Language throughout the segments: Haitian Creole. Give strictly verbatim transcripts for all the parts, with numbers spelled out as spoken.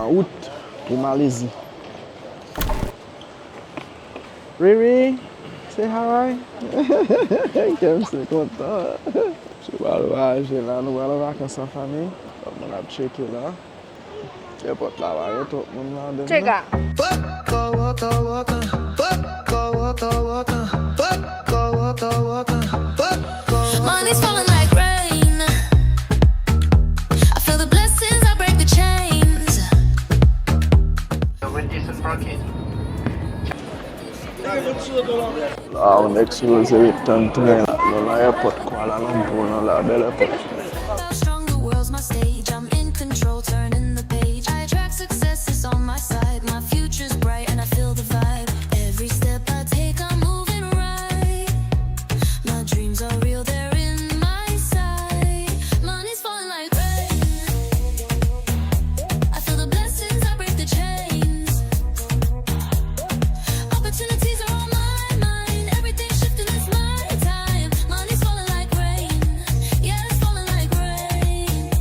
An wout pou Malezi. Riri, say hi. Kè m se kontan. Se pral vwayaje la, nou pral an vakans an fanmi. Tout moun ap tcheke la. Èpòt la pa gen twòp moun ladan l non. Chega. Money's falling like rain. I feel the blessings, I break the chains. La, yon nèg sipoze ret tann tren la. Nou nan èpòt Kuala Lumpur nan la, bèl èpòt. How strong, the world's my stage. I'm in control, turning the page. I attract success, it's on my side. My future's bright and I feel the vibe. Every step I take, I'm moving right. My dreams are real, they're in my sight. Money's falling like rain. I feel the blessings, I break the chains. Opportunities are on my mind. Everything's shifting, it's my time. Money's falling like rain. Yeah, it's falling like rain.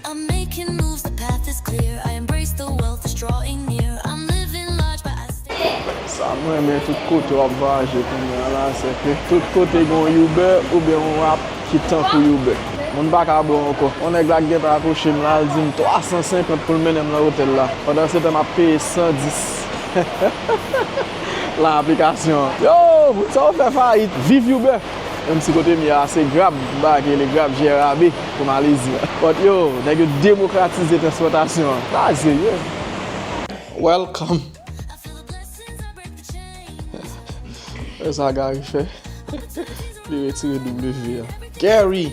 I'm making moves, the path is clear. I embrace the wealth, it's drawing near. I'm living large, but I stay. Sa m renmen, tout kote w ap vwayaje kounye a la, se ke tout kote gen yon Uber oubyen yon app ki tankou Uber. Moun pa ka bwè ankò. Yon nèg la k gentan akwoche m la, l di m twa san senkant pou l mennen m nan otèl la. Pandansetan, m ap peye san dis. Lan aplikasyon an. Yo, moun sa yo fè fayit. Viv Uber! Menm si kote m ye a, se Grab, m pa rele Grab, G R A B, pou Malezi a. But yo, nèg yo demokratize transpòtasyon an. Sa serye. Welcome. E sa Gary fè. Li retire W a. Gary!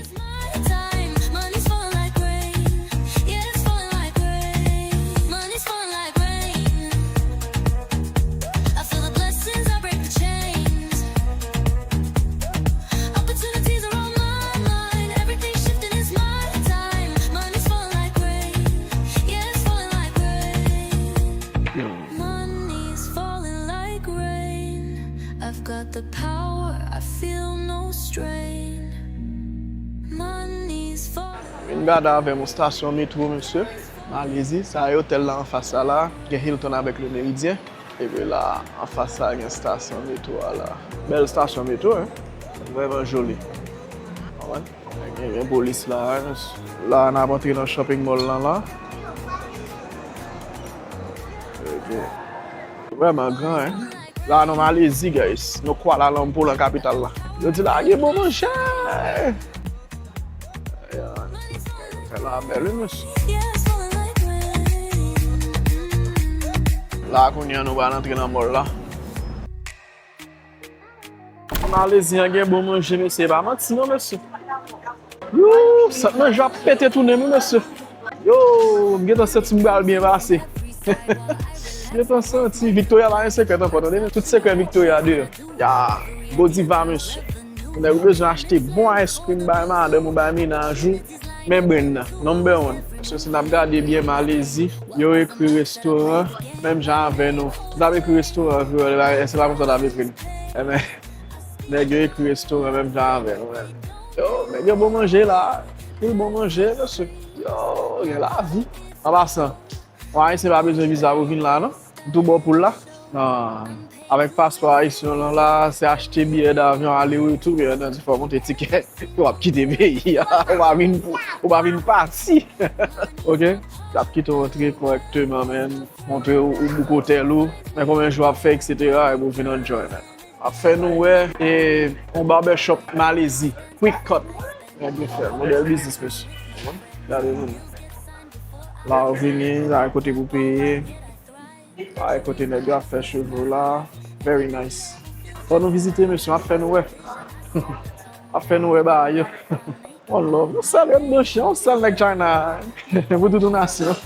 Money's falling like rain. I've got the power, I feel no strain. Money's falling. Vin gade avè m yon stasyon metwo, mesye. Malezi, sa e otèl la anfas sa la. Gen Hilton avèk Le Méridien. Epi la, anfas sa, gen stasyon metwo a la. Bèl stasyon metwo, hein. Vrèman joli. Konprann? Gen, gen polis la, hein. La, n ap antre nan shopping mall lan la. Epi, vrèman gran, hein. La, nou Malezi, guys. Nou Kuala Lumpur, lan kapital la. Yo di la, gen bon manje! Fè la bèl, wi, mesye. La, kounye a, nou pral antre nan mall la. Malezi an gen bon manje, mesye. E pa manti, non, mesye. Woo! Sant manje ap pete tounen, wi, mesye. Yo, m gentan santi m pral byen pase. M gentan santi Victoria pa gen sekrè ankò, tande, men tout sekrè Victoria deyò. Ya, Godiva, mesye. Nèg ou bezwen achte bon ice cream bay madanm ou, bay mennaj ou, men brand nan, number one. So, si n ap gade byen Malezi, yo ekri restoran menm jan avè nou. Si w t ap ekri restoran, se pa konsa w t ap ekri l. Enben, nèg yo ekri restoran menm jan avè nou, men. Yo, nèg yo bon manje la. Pil bon manje, mesye. Yo, gen lavi. An pasan, yon Ayisyen pa bezwen viza pou vin la, non? M tou bon pou l la. Nan, avèk paspò ayisyen w lan la, se achte biyè davyon ale retou, men nan di fò w monte tikè. W ap kite peyi a. Ou pa vin pou, ou pa vin pati. Ok? Y ap kite w antre kòrèkteman, man. Montre w, ou book otèl ou, men konbyen jou w ap fè, et cetera, epi w vin enjoy, man. Ap fè nou wè, e, yon barbershop Malezi, Quick Cut. Nèg yo fè modèl biznis, mesye. Gade moun. La ou vini, la kote pou peye. Ay, kote nèg yo ap fè cheve w la. Very nice. Fò nou vizite, mesye, ap fè nou wè. Ap fè nou wè bagay yo. One love. Yon sèl ret branche, yon sèl nèg China. Pou tout yon nasyon.